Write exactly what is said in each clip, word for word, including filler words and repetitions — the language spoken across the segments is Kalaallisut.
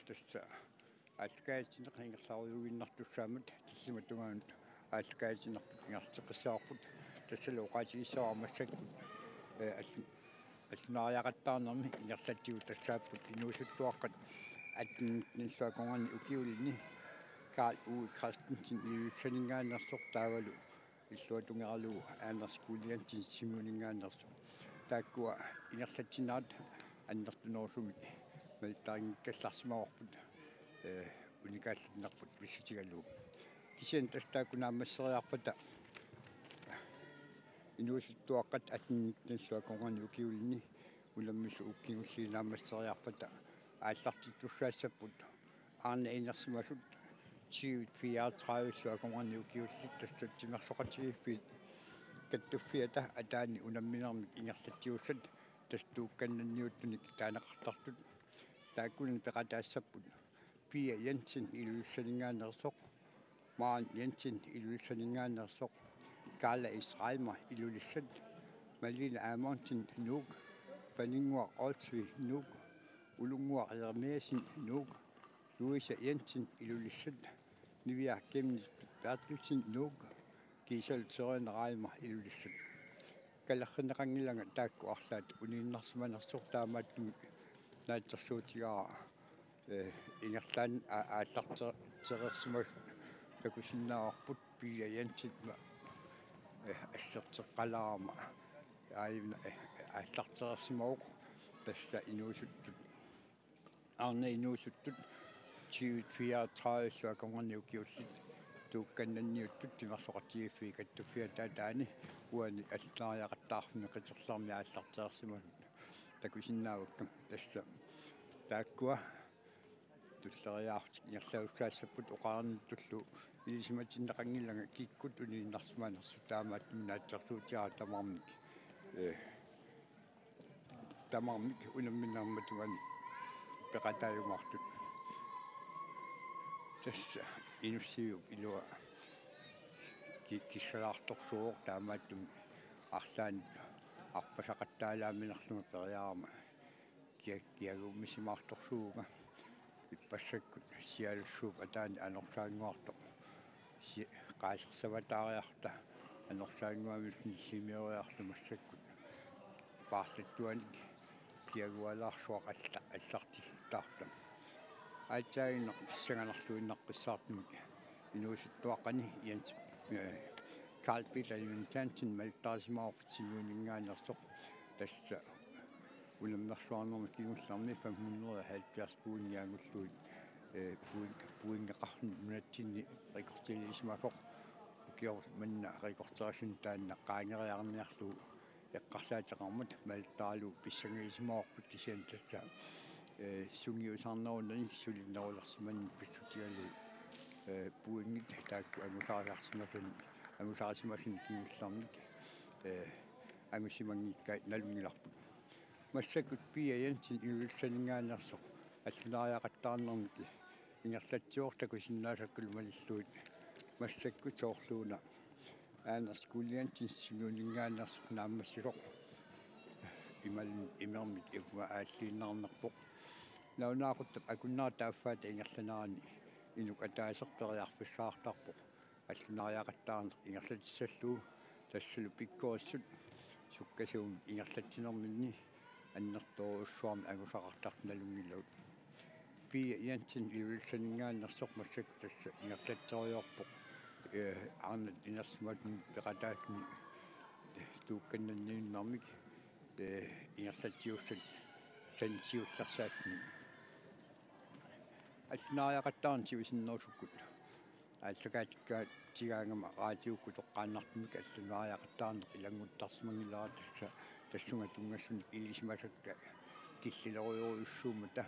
tassa aallakaatitsineq ingerlarujuinnartussaammat tallimat tungaanut aallakaatitsinerput ingerlateqqissavarput. Tassalu oqaatigissavara massakkut, eh, allu-, allunaariaqattaarnermi ingerlatsigut tassaapput inuusuttuaqqat atten nitten syv og halvfjerds ukiulinni Karl Ove Christensen Ilulissaninngaanneersoq taavalu illuatungeralugu Anders Juliansen Sisimiuninngaanneersoq. Taakkua ingerlatsinerat annertunerusumik malittarinngikkallarsimavarput, eh, unikaallattarnerput pissutigalugu. Kisianni tassa taakku naammasseriarpata inuusuttuaqqat atten nitten syv og halvfjerds ukiulinni unammissut uku kingulliit naammasseriarpata aallartittussaassapput. Arnat inersimasut tyve fireogtredive syv og halvfjerds ukiullit tassa timersoqatigiiffiit Kattuffiata ataani unamminermik ingerlatsigussat tassa tuukkannanniuttunik taaneqartartut. Taakkunani peqataassapput Pia Jensen Ilulissaninngaanneersoq, Maren Jensen Ilulissaninngaanneersoq, Karla Reimer Ilulissat, Malene Amundsen Nuuk, Paninnguaq Olsvig Nuuk, Ulunnguaq Jeremiassen Nuuk, Louise Jensen Ilulissat, Niviaq Chemnitz Berthelsen Nuuk, Gisela Therese Reimer Ilulissat. Kalerrinneqanngilanga taakku arlaat uniinnarsimanersoq, taamaattumik naatsorsuutigaara, eh, ingerlaannaq a-, aallartereersimasut takusinnaavarput Pia Jensen ma-, eh, asserteqqalaarama aajuna, eh, aallartereersimavoq tassa inuusuttut, arnat inuusuttut tyve fireogtredive syv og halvfjerds ukiullit tuukkannanniuttut timersoqatigiiffiit Kattuffiata ataani uani allunaariaqattaarfimmi qiterlermi aallartereersimasut takusinnaavakka. Tassa taakkua tulleriiaarlutik ingerlasussaassapput, oqarnittullu ilisimatinneqanngilanga kikkut uniinnarsimanersut, taamaattumik naatsorsuutigaara tamarmik, eh, tamarmik unamminermut tungaanut peqataajumaartut. Tassa inussiviup ilua ki-, kissalaartorsuuvoq, taamaattumik arlaannik arpasaqattaalaamminerlunga periarama kia-, kiaguummisimaartorsuuvunga. Ippassakkut Sialussuup ataani anorsaannguartoq si-, qaasersavataariarluta anorsaannguamillu nilliimioriarluta massakkut paarlattuanik kiagualaarsuaq alla-, allartilluttaarluta. Aatsaaginnaq pissanganarluinnaqqissaartumik inuusuttuaqqani Jens, eh, Karl Peter Jonathansen malittarisimavoq Sisimiuninngaanneersoq, tassa unammersuarnermi kingullermi fem hundrede og halvfjerds pointit angullugit, eh, point-, pointeqarluni nunatsinni rekordilisimasoq. Ukioq manna rekordersunik taanna qaangeriarniarlugu eqqarsaateqarmat malittaralugu pissangagisimavarput, kisianni tassa, eh, sungiusarnerunani sulinerulersimanermut pissutigalugu, eh, pointit taakku angusarisarsimasuni, angusaarisimasuni kingullermik, eh, angusimanngikkai nalunngilarput. Massakkut Pia Jensen Ilulissaninngaanneersoq allunaariaqattaarnermik ingerlatsivoq takusinnaasakkalu malillugit. Massakkut soorluuna Anders Juliansen Sisimiuninngaanneersoq naammassisoq imal-, imermik ippuma aalliinnarnerpoq. Nalunaaquttap akunnera taaffaata ingerlanerani inuk ataaseq periarfissaqartarpoq allunaariaqattaarneq ingerlatissallugu, tassalu pikkorissut sukkasuumik ingerlatsinerminni annertoorujussuarmik angusaqartartut nalunngilagut. Pia Jensen Ilulissaninngaanneersoq massakkut tassa ingerlatseriarpoq, eh, arnat inersimasuni peqataalluni tuukkannanniunnermik, eh, ingerlatsigussat saniatigut siullersaalluni. Allunaariaqattaarneq siusinnerusukkut aallakaatitsigaangama raatiukkut toqqaannartumik allunaariaqattaarneq ilannguttarsimanngilara, tassa tassunga tunngassunik ilisimasakka killilerujorujussuummata,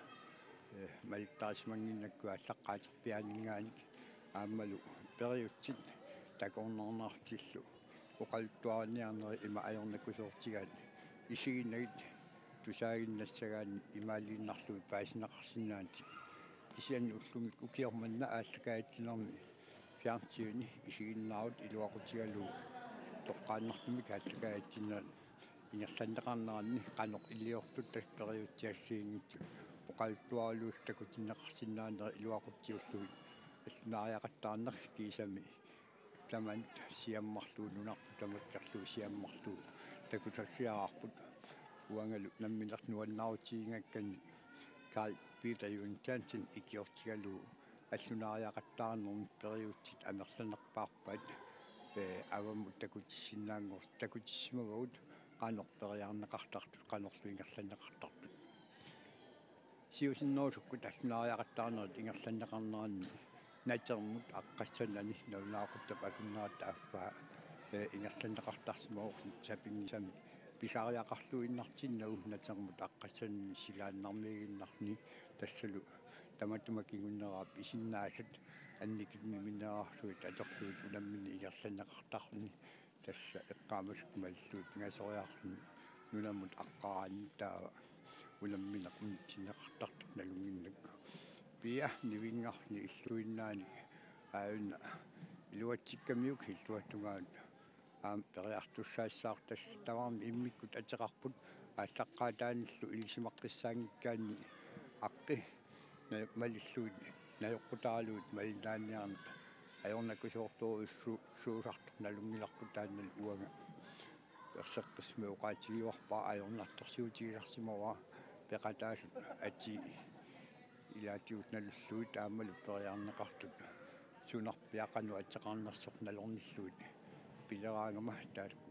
eh, malittarisimannginnakku aallaqqaaterpiaaninngaanniit aammalu periutsit takornariarlutillu oqaluttuariniarnerit ima ajornakusoortigaat isiginagit tusaaginnassagaanni imaaliinnarlugit paasineqarsinnaaneq. Kisianni ullumi ukioq manna aallakaatitsinermi fjernsyni isiginnaarluta iluaqutigalugu toqqaannartumik aallakaatitsinerit ingerlanneqarneranni qanoq iliortut tassa periutsiassiinngitsut eqqaavittuarluta takutinneqarsinnaaneq iluaqutsiullugu allunaariaqattaarneq kiisami tamanut siammarlugu nunarput tamakkerlugu siammarlugu takusassiaraarput uangalu nammineq nuannaarutigigakkani Carl Peter Juul Hansen ikiortigalugu allunaariaqattaarnermut periutsit amerlanerpaarpaat, ee, avammut takutissinnaanngor-, takutissimavagut qanoq periarneqartartut, qanorlu ingerlanneqartartut. Siusinnerusukkut allunaariaqattaarnerit ingerlanneqarneranni natermut aqqassanani nalunaaquttap akunneratta affaa, ee, ingerlanneqartarsimavoq sapinngisamik pisariaqarluinnartinnagu natermut aqqassanani silaannarmiiginnarni tassalu tamatuma kinguneraap isinnaasat annikinniminneerarlugit atorlugit unammineq ingerlanneqartarluni tassa eqqaamasakka malillugit pingasoriarluni nunamut aqqaraanni taava unammineq unitsinneqartartoq nalunnginnakku. Pia nivinngarluni illuinnaanik aajuna iluatsikkamiuk illuatungaanut aamma periartussaassaaq tassa tamarmik immikkut ateqarput aallaqqaataanilu ilisimaqqissaanngikkaanni aqqi na-, malillugit najoqqutaraluit malinnaaniarneq ajornakusoortorujussuusartoq nalunngilarput taannalu uanga erseqqissumik oqaatigiuarpara ajornartorsiutigisarsimavara peqataasut atii ilaatigut nalullugit aammalu periarneqartut sunarpiaq qanoq ateqarnersoq nalornillugit pileraangama taakku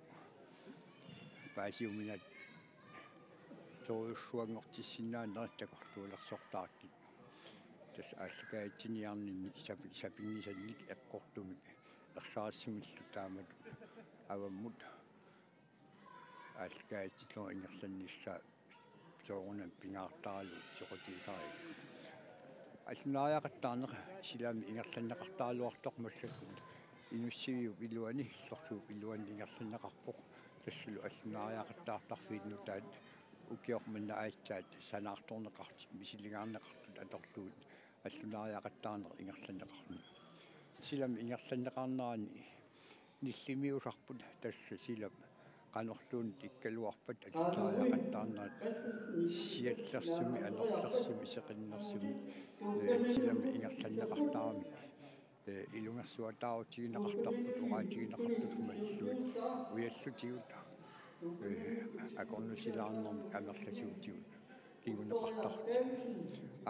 paasiuminaatsorujussuanngortissinnaanerit takorluulersortarakkit. Tassa aallakaatitsiniarninni sapi-, sapinngisannik eqqortumik ersarissumillu taamatut avammut aallakaatitsillugu ingerlannissaa soorunami pingaartaralugu soqutigisarigikkut. Allunaariaqattaarneq silami ingerlanneqartaraluartoq massakkut inussiviup iluani illorsuup iluani ingerlanneqarpoq tassalu allunaariaqattaartarfiit nutaat ukioq manna aatsaat sanaartorneqartut misiligaarneqartut atorlugit allunaariaqattaarneq ingerlanneqarluni. Silami ingerlanneqarnerani nillimiusarput tassa silap qanorluunniit ikkaluarpat allunaariaqattaarnerat siallersumi anorlersumi seqinnersumi, ee, silami ingerlanneqartarami, ee, ilungersuataarutigineqartarput oqaatigineqartut malillugit ujalutigut, ee, akornusilaarnermik amerlasuutigut kinguneqartartut.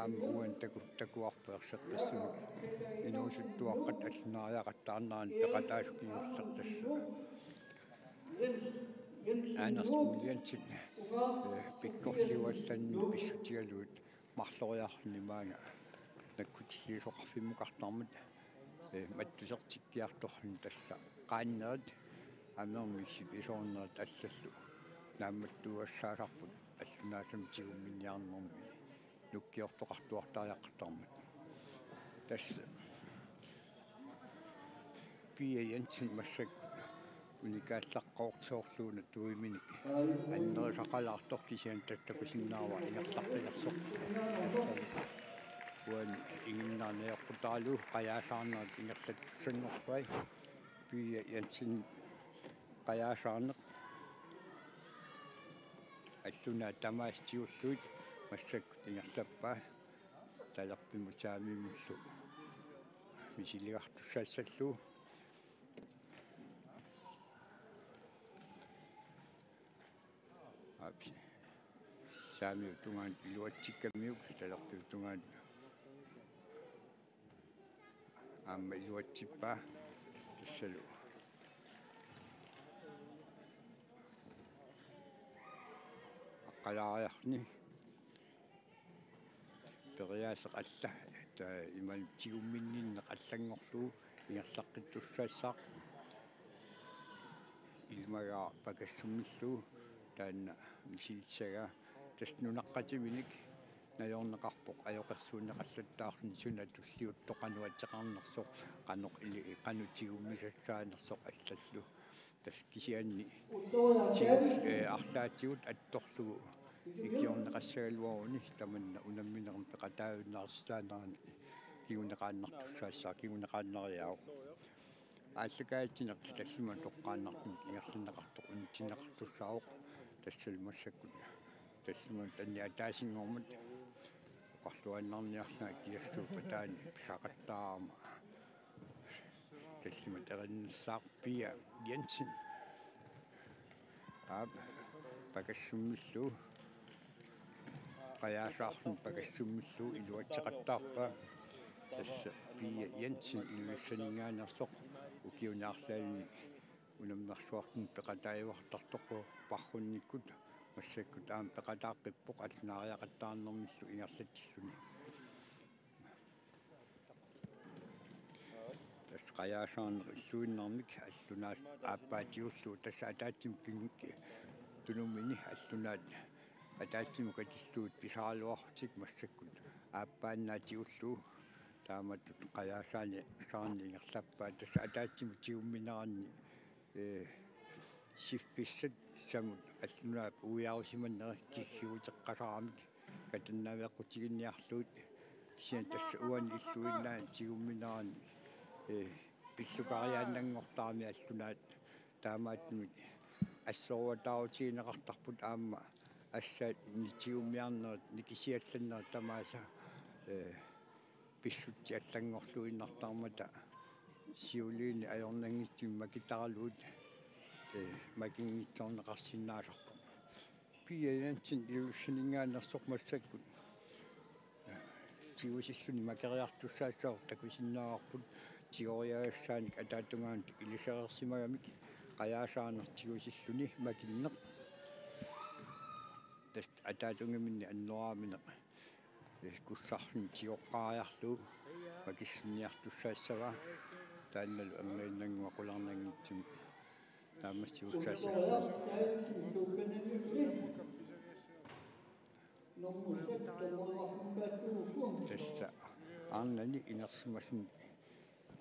Aamma uani taku-, takuarput erseqqissumik inuusuttuaqqat allunaariaqattaarnerani peqataasut kingulleq tassa Anders Juul Hansen, ee, pikkorliuallannut pissutigalugit marloriarluni maanga nakkutilliisoqarfimmukartarmat, ee, mattusertikkiartorluni tassa qaannerit amermik sipisoornerit allallu naammattuugassaasarput allunaasami tigumminniarnermi nukkiortoqartuartariaqartarmat. Tassa Pia Jensen massakkut unikaallaqqaartoq soorluuna tuiminik annerisaqalaartoq kisianni takusinnaavara ingerlaqqilersoq. Uani inginnaaneq najoqqutaralugu qajaasaarnerit ingerlattussanngorpai. Pia Jensen qajaasaarneq allunaat tamaasa tigullugit massakkut ingerlappaa talerpimut saamimmullu misiligartussaassallugu. Aapsi. Saamiup tungaanut iluatsikkamiuk, talerpiup tungaanut aamma iluatsippaa. Tassalu aqqalaariarluni. Periaaseq alla, ta-, imaluunniit tigumminninneq allanngorlugu ingerlaqqittussaassaaq. Ilimagaara pakassummillugu taanna misilissagaa. Tassa nunaqqatiminik najorneqarpoq ajoqersuunneqallattaarluni suna tulliuttoq qanoq ateqarnersoq, qanoq ili-, qanoq tigummisassaanersoq allallu. Tassa kisianni tigu-, ee, arlaatigut attorlugu ikiorneqassagaluaruni tamanna unamminermi peqataajunnaartitaanerani kinguneqaannartussaassaaq, kinguneqaannariaavoq. Aallakaatitsineq tallimanut toqqaannartumik ingerlanneqartoq unitsinneqartussaavoq. Tassalu massakkut tallimanut anni ataasinngormat Qarluannarniarlanga kiastuupataani pisaqattaarama. Tallimat erinnissaaq Pia Jensen. Aap, pakassummillu. Qajaasaarluni pakassummillu iluatseqattaarpaa. Tassa Pia Jensen Ilulissaninngaanneersoq ukiuni arlaanni unammersuartuni peqataajuartartoq parrunnikkut massakkut aamma peqataaqqippoq allunaariaqattaarnermillu ingerlatsilluni. Tassa qajaasaarneq illuinnarmik allunaat aappaa tigullugu tassa ataatsimut kingikki tunumini allunaat ataatsimut katillugit pisaraluarlutik massakkut aappaannaat tigullugu taamatut qajaasaarneq ingerlappaa tassa ataatsimut tigummineranni ee, siffissat samut allunaap uiarusimannerit kiggiuteqqasaramik katannaaveqqutiginiarlugit kisianni tassa uani illuinnaani tigumminerani ee, pillukariaannanngortarami allunaat taamaattumik assoruataarutigineqartarput aamma assaat tigummiarnerit nikisiallannerit tamaasa ee, pissutsit allanngorluinnartarmata siuliini ajornanngitsumik makitaraluit ee, makinngitsoorneqarsinnaasarpoq. Pia Jensen Ilulissaninngaanneersoq massakkut tigusilluni makeriartussaassavoq takusinnaavarput tigoriagassaanik ataatungaanut ilisareersimagamik qajaasaarneq tigusilluni makinneq. Tassa ataatungaminni annoraamineq kussarluni tigoqqaariarlugu makissinniartussaassavaa taannalu angainnannguaq qularnanngitsumik taamaassiussaassalluni. Tassa arnani inersimasuni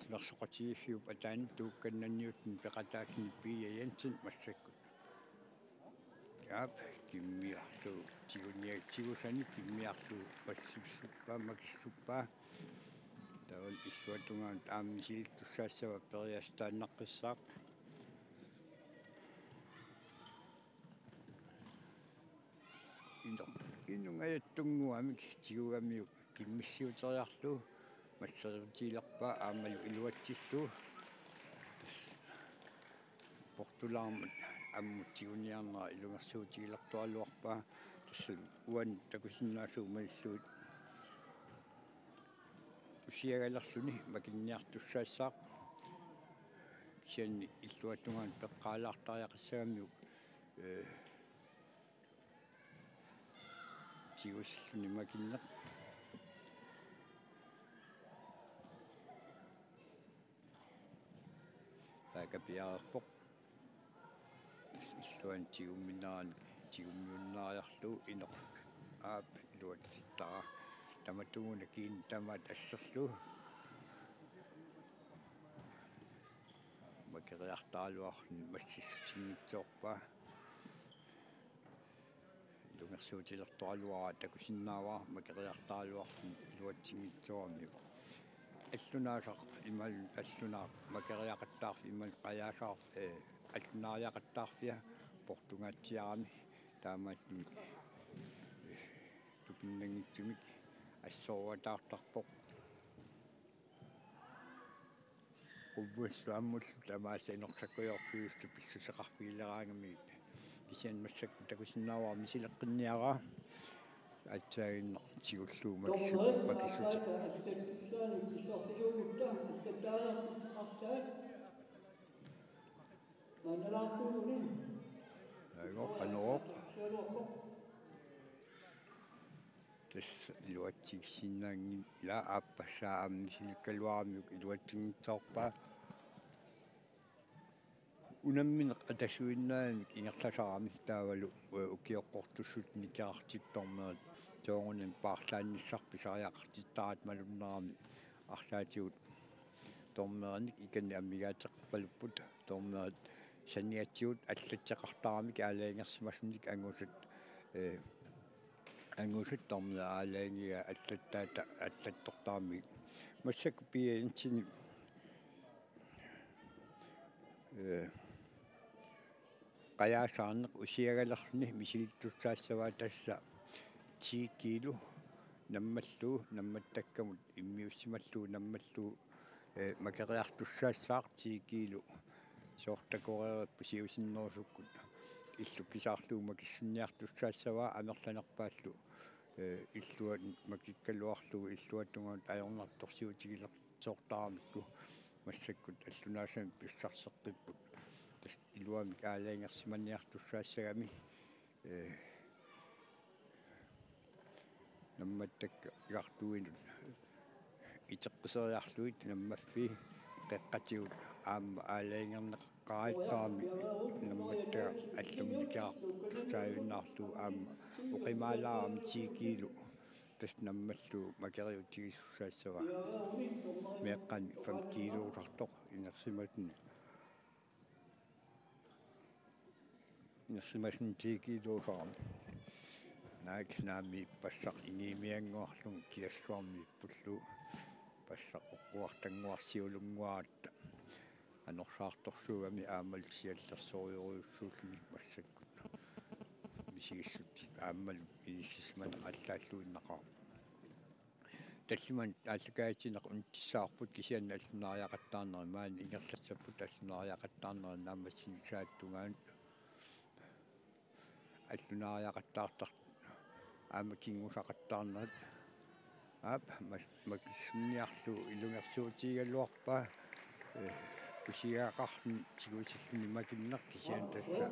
timersoqatigiiffiup ataani tuukkannanniutini peqataalluni Pia Jensen massakkut. Aap, kimmiarlugu tiguniak tigusani kimmiarlugu massissuppaa makissuppaa. Taavalu illuatungaanut aamma misilittussaassavaa periastaannaqqissaaq. Ino, inungajattunnguamik tigugamiuk kimmissiuteriarlugu masseriutigilerpaa aammalu iluatsillugu. Portulaarmat ammut tiguniarnera ilungersuutigilertoraluarpaa tassa uani takusinnaasuumalillugit usiagalerluni makinniartussaassaaq kisianni illuatungaanut peqqaalaartariaqassagamiuk ee, tigusilluni makinneq. Paakapiareerpoq. Illuani tigumminerani tigummiunnaariarlugu inoq aap iluatsittaraa. Tamatuguna kiinni tamaat asserlugu. Makeriartaraluarluni massissutinngitsoorpaa. Ilungersuutilertoraluara takusinnaavara makeriartaraluarluni iluatsinngitsooramiuk. Allunaasaq imaluunniit allunaaq makeriaqattaarfia imaluunniit qajaasaarf ee allunaariaqattaarfia portungaatsiarami taamaattumik tupinnanngitsumik assoruataartarpoq. Quvuallu ammullu tamaasa inorsakkujoorfiusta pissuseqarfigileraangamigit. Kisianni massakkut takusinnaavara misileqqinniaraa. Aatsaaginnaq tigullugu makissu-, makissuti. Aigo, qanorooq. Tassa iluatsigissinnaanngilaq aappassaa aamma misilikkaluaramiuk iluatsinngitsoorpaa. Unammineq atasuinnaamik ingerlasarami taavalu ukioqqortussutut nikerartittornerit soorunami paarlaannissaq pisariaqartittaraat malunnarami arlaatigut dommerinik ikani amigaateqarpalupput dommerit saniatigut allatseqartaramik aalajangersimasunik angusat ee angusat dommerit aalajangigaat allattaata allattortaramigit massakkut Pia Jensenip ee qajaasaarneq usiagalerluni misilittussaassavaa tassa ti kilo nammallu, nammattakkamut immiussimallu, nammallu, eh, makeriartussaassaaq ti kiilu. Soorlu takoreerippoq siusinnerusukkut illup kisaarlugu makissunniartussaassavaa amerlanerpaallu, eh, illuat makikkaluarlugu illuatungaanut ajornartorsiutigilersoortaramikku massakkut allunaasamik pissarseqqipput. Tassa iluamik aalajangersimaniartussaassagami, eh, nammattakka igartuinut iteqqiseriarlugit nammaffii qeqqatigut aamma aalajangerneqaqqaarami nammattaga allamut nikerartussaavinnaarlugu aamma oqimaalaarami ti kiilu tassa nammallu makeriutigisussaassavaa meeqqanik fem kiiluusartoq inersimasuni. Inersimasuni ti kiiluusarami. Naak naamik passaq ingiimiannguarlunga kiassuarmiippullu passaq oqquartannguarsiulunnguaratta. Anorsaartorsuugami aammalu siallersorujorujussuulluni massakkut. Misigissutsit aammalu inissisimaneq allaalluinnaqaaq. Tallimanik aallakaatitsineq unitsissavarput kisianni allunaariaqattaarnerit maani ingerlassapput allunaariaqattaarnerit naammassinissaata tungaanut allunaariaqattaartar- aamma kinngusaqattaarnerit. Aap, mas-, makissunniarlugu ilungersuutigigaluarpaa, eh, usigaqarluni tigusilluni makinneq kisianni tassa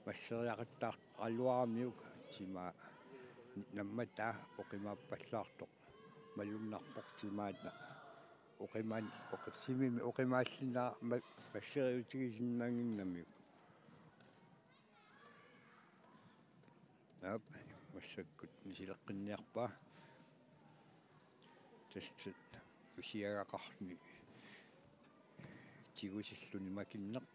masseriaqattaartaraluaramiuk timaa nammataa oqimaappallaartoq. Malunnarpoq timaata oqimaan oqissimimi oqimaallunga ma-, masseriutigisinnaannginnamiuk. Aap, massakkut misileqqinniarpaa. Tassa usigaqarluni tigusilluni makinneq.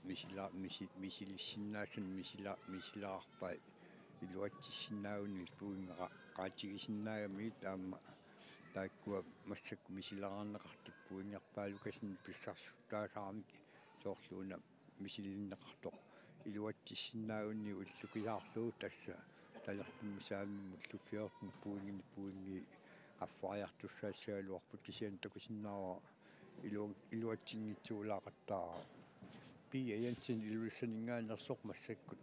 Misila-, misi-, misilissinnaasuni misila-, misilaarpai iluatsissinnaagunik puingeqaatigisinnaagamiuk aamma taakkua massakkut misilaarneqartut puingerpaalukasinnut pissarsiutaasaramik soorlu una misilinneqartoq iluatsissinnaagunik ullukisaarlugu tassa talerpimmut saamimmut luffiorput puinginik puingii qaffariartussaassagaluarput kisianni takusinnaavara ilu-, iluatsinngitsuulaaqattaaraq. Pia Jensen Ilulissaninngaanneersoq massakkut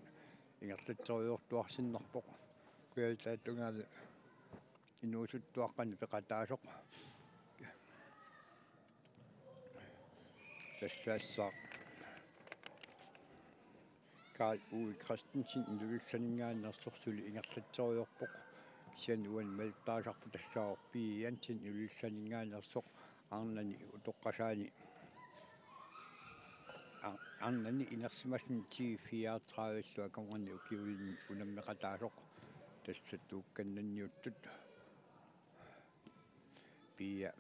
ingerlatseriortuarsinnarpoq. Kujataata tungaanut inuusuttuaqqanik peqataasoq. Tassaassaaq Karl Uwe Christensen Ilulissaninngaanneersoq suli ingerlatseriorpoq. Kisianni uani malittarisarput tassaavoq Pia Jensen Ilulissaninngaanneersoq arnani utoqqasaani. Ar-, arnani inersimasuni ti fireogtredive-llu akornanni ukiulinni unammeqataasoq tassa tuukkannanniuttut. Pia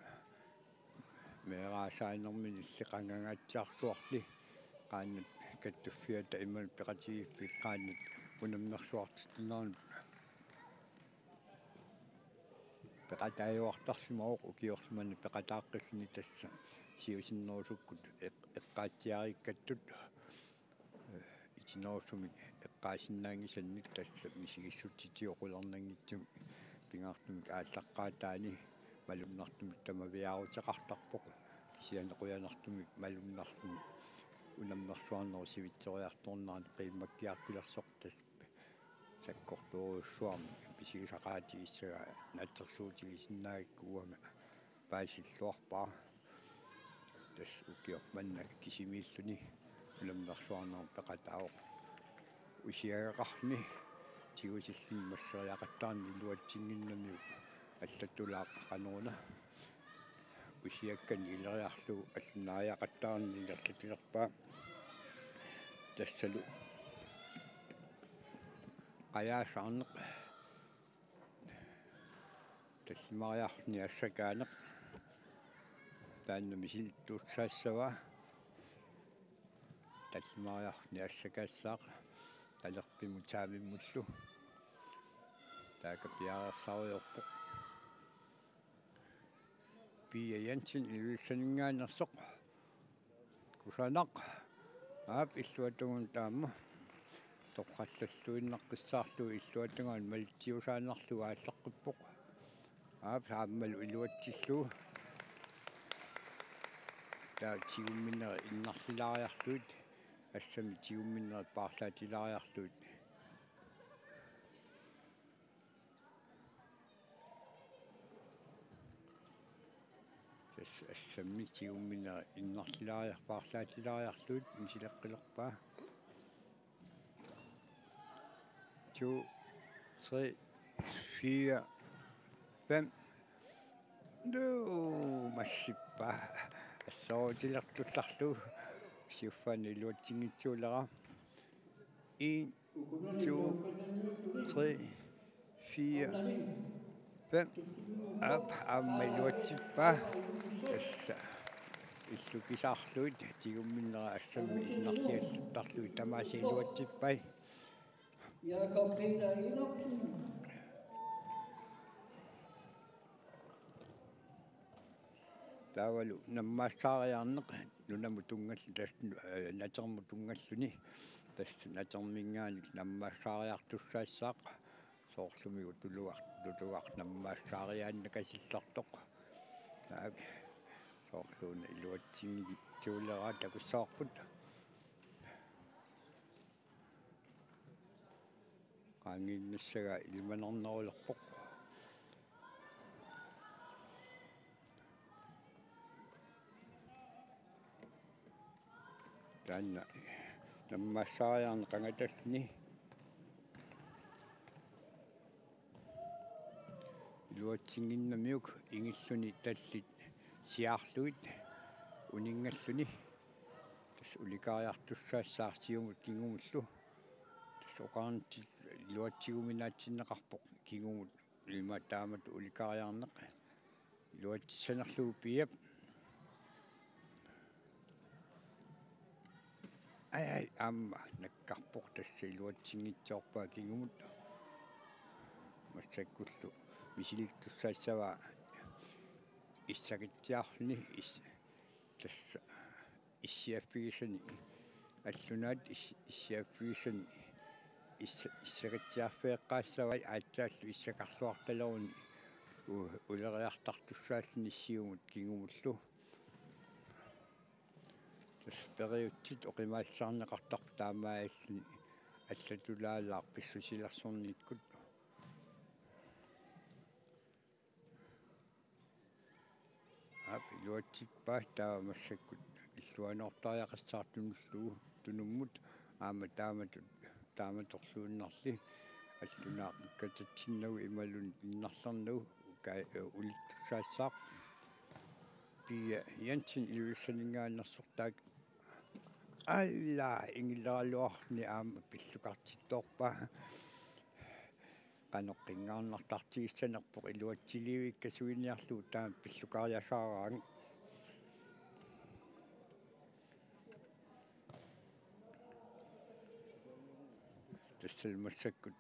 meeraasaanermini illit qangangaatsiarsuarli qaannat kattuffiata imannak peqatigiiffik qaannat unammersuartitsinerannut peqataajuartarsimavoq ukiorsimanni peqataaqqilluni tassa siusinnerusukkut eq-, eqqaatsiariikkattut. Itinerusumik eqqaasinnaanngisannik tassa misigissutsit oqulernanngitsumik pingaartumik aallaqqaataani malunnartumik tamaviaaruteqartarpoq kisianni qujanartumik malunnarluni unammersuarnerup sivitsoriartornerani qiimmakkiartulersoq tassa sakkortoorujussuarmik misigisaqaatigissagaa naatsorsuutigisinnaagakku uanga paasilluarpara. Tassa ukioq manna kisimiilluni unammersuarneq peqataavoq. Usigaqarluni tigusilluni masseriaqattaarneq iluatsinnginnamiuk allatulaaq qanoruna. Usiakkani ileriarlugu allunaariaqattaarneq ingerlatilerpaa. Tassalu qajaasaarneq. Tallimariarluni assakaaneq. Taanna misilittuussaassavaa. Tallimariarluni assakaassaaq. Talerpimmut saamimmullu. Taaka piareersariorpoq. Pia Jensen Ilulissaninngaanneersoq. Kusanaq. Aap, illuatungaanut aamma. Toqqallalluinnaqqissaarlugu illuatungaanut malitsiusaannarlugu aalleqqippoq. Aap, aammalu iluatsillugu. Taava tigumminerit innarlilaariarlugit, assammik tigumminerit paarlaatilaariarlugit. Tassa assammik tigumminerit innarlilaariar-, paarlaatilaariarlugit misileqqilerpaa. To, tre, fire, fem. Nuu, massippa. Assoorutilertullarlugu. Siuffaannaq iluatsinngitsoorlera. En, to, tre, fire, fem. Aap, aamma iluatsippaa. Tassa illukisaarlugit tigumminerit assammik innarliallattarlugit tamaasa iluatsippai. Jakob Peter Enoksen. Taavalu nammaassaariarneq nunamut tunngal-, tassa, eh, natermut tunngalluni, tassa naterminngaanniit nammaassaariartussaassaaq, soorlumi utuluar-, utuluar nammaassaariaannakasillartoq. Taak, soorluuna iluatsinngitsoorlera takussavarput. Qaangiinnassagaa ilimanarnerulerpoq. Taanna nammaassaariarneq qangatalluni. Iluatsinnginnamiuk ingilluni tallit siaarlugit uninngalluni. Tassa ulikariartussaassaaq siumut kingumullu. Tassa oqarnittut iluatsiguminaatsinneqarpoq kingumut ima taamatut ulikariarneq. Iluatsissanerlugu piiap. Ai, ai, aamma nakkarpoq, tassa iluatsinngitsoorpaa kingumut. Massakkullu misilittussaassavaa issaqatsiarluni is-, tassa issiaffigisani allunaat is-, issiaffigisani is-, issaqatsiarfigeqqaassavai aatsaallu issaqarluartaleruni u-, uleriartartussaalluni siumut kingumullu. Tassa periutsit oqimaassaarneqartarput taamaalilluni allatulaalaaq pissusilersornikkut. Aap, iluatsippaa taava massakkut illuanoortariaqassaaq tunullugu tunummut aamma taamatut, taamatorluinnarli allunaaq katatsinnagu imaluunniit innarlernagu ka-, eh, ulittussaassaaq. Pia Jensen Ilulissaninngaanneersoq taak-, alla, ingileraluarni aamma pillukartittoorpaa. Qanoqqinngaarnartartigissanerpoq iluatsilivikkasuiniarlugu taama pillukariasaaraangat. Tassalu massakkut,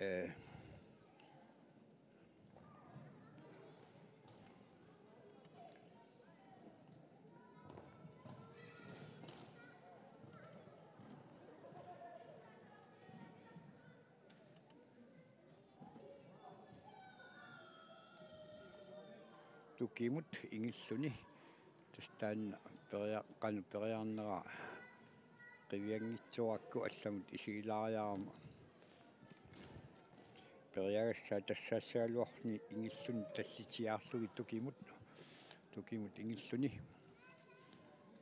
eh, tukimut ingilluni. Tassa taanna peria-, qanoq periarnera qivianngitsoorpakka allamut isigilaariarama. Periagassaa tassaassagaluarluni ingilluni tallit siaarlugit tukimut, tukimut ingilluni.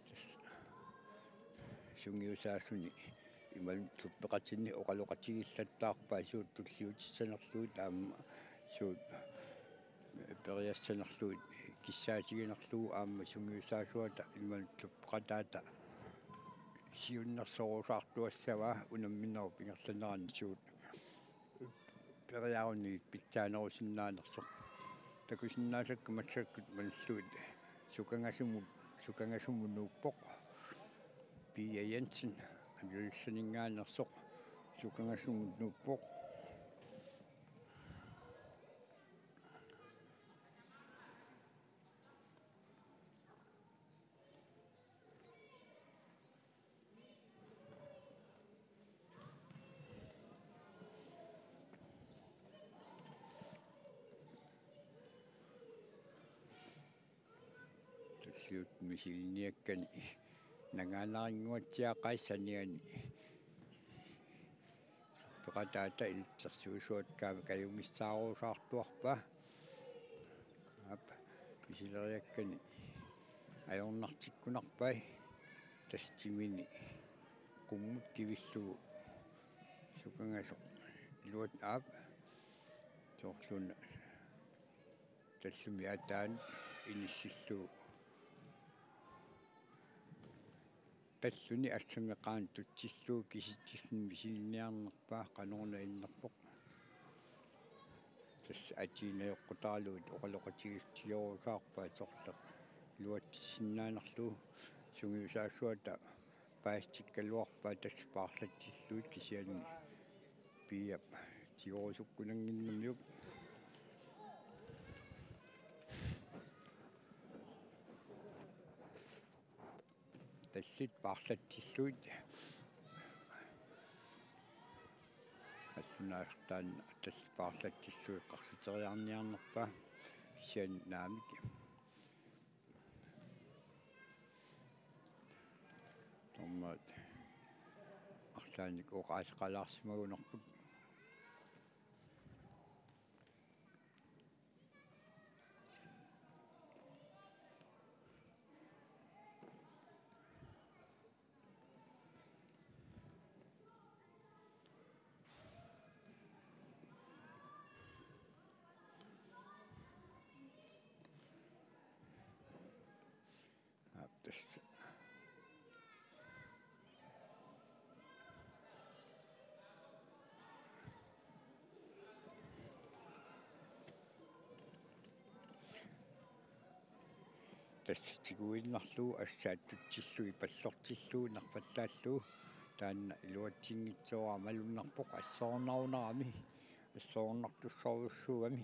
Tassa sungiusaasuni imaluunniit suppeqatinni oqaloqatigiillattaarpaa suut tulliutissanerlugit aamma suut periassanerlugit kissaatiginerlugu aamma sungiusaasuata imaluunniit suppeqataata siunnersorusaartuassavaa unamminerup ingerlanerani suut periarunigit pitsaanerusinnaanersoq. Takusinnaasakka massakkut malillugit sukangasumut, sukangasumut nuuppoq. Pia Jensen, Ilulissaninngaanneersoq, sukangasumut nuuppoq. Suut misilinniakkani nangaanarinnguatsiaqai saniani. Peqataata ilitsersuisuat kaam-, kajumissaaruusaartuarpaa. Aap, misileriakkani ajornartikkunarpai, tassa timini qummut kivillugu sukangasoq iluat, aap, soorluuna tallumi ataanut inissillugu talluni assameqaanut tutsillugu kisitsisuni misilinniarnerpaa, qanoruna innerpoq. Tassa atii najoqqutaarlugit oqaloqatigiissutigerusaarpaa, sorleq iluatsissinnaanerlugu. Sungiusaasuata paasitikkaluarpaa tassa paarlatsillugit, kisianni Piiap tigorusukkunannginnamiuk. Tallit paarlatsillugit. Qallunaartaan tallit paarlatsillugit qarsuteriarniarnerpaa, kisianni naamik. Tormaat arlaannik oqaaseqalaarsimagunarput. Aap, tassa. Tassa tiguinnarlugu assaat tutsillugu ipallortillugu nerfallaallugu, taanna iluatsinngitsoorama malunnarpoq, assoornarunarami, assoornartussorujussuugami.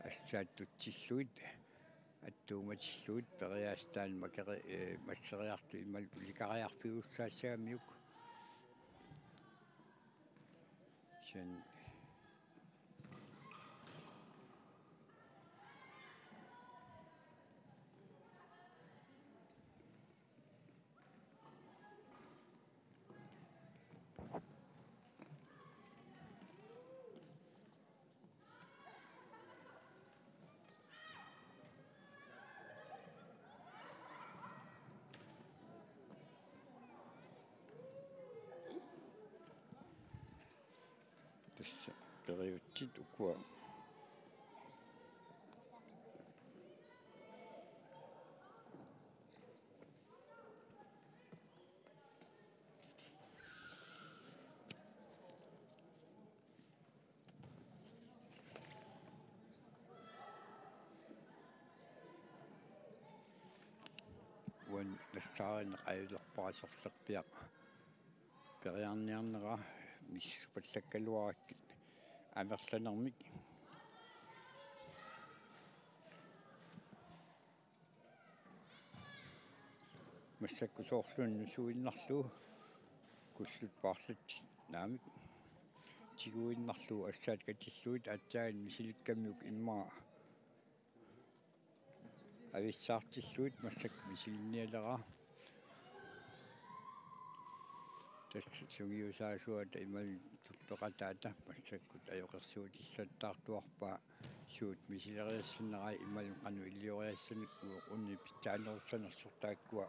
Assaat tutsillugit attuumatillugit periaasat taanna makeri-, ee, masseriartut imaluunniit ulikariarfigisussaassagamiuk. Sen Tassa periutsit ukua. Uani nassaarineq ajulerpara sorlerpiaq periarniarnera, misissupallakkaluarakkit amerlanermik. Massakkut soorluuna nusuinnarlugu, kullut paarlatsit naamik, tiguinnarlugu assaat katillugit aatsaat misilikkamiuk immaqa avissaartillugit massakkut misilinnialeraa. Tassa sungiusaasuata imaluunniit peqataata massakkut ajoqersuutillattaartuarpaa, suut misileriassanerai imaluunniit qanoq ilioriassaneq, uagut unni pitsaanerussanersoq taakkua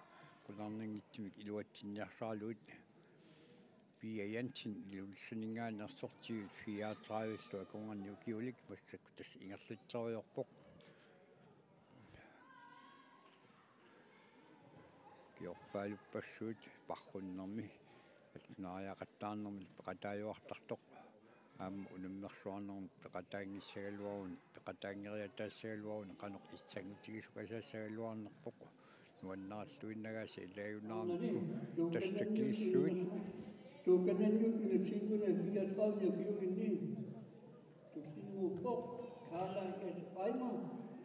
qularnanngitsumik iluatsinniarsaralugit. Pia Jensen Ilulissaninngaanneersoq, T fireogtredive-llu akornanni ukiulik, massakkut tassa ingerlatseriarpoq. Kiorpaaluppassuit parrunnermi, allunaariaqattaarnermillu peqataajuartartoq. Aamma unammersuarnermut peqataanngissagaluaruni, peqataanngeriataassagaluaruni qanoq issanngutigisukasaassagaluarnerpoq. Nuannaralluinnagaasa ilaajunnaaramikku. Tassa kiillugit. Tuukananiukkuna syv hundrede fireogtredive ukiulinni tullinnguuppoq Karla S. Reimer,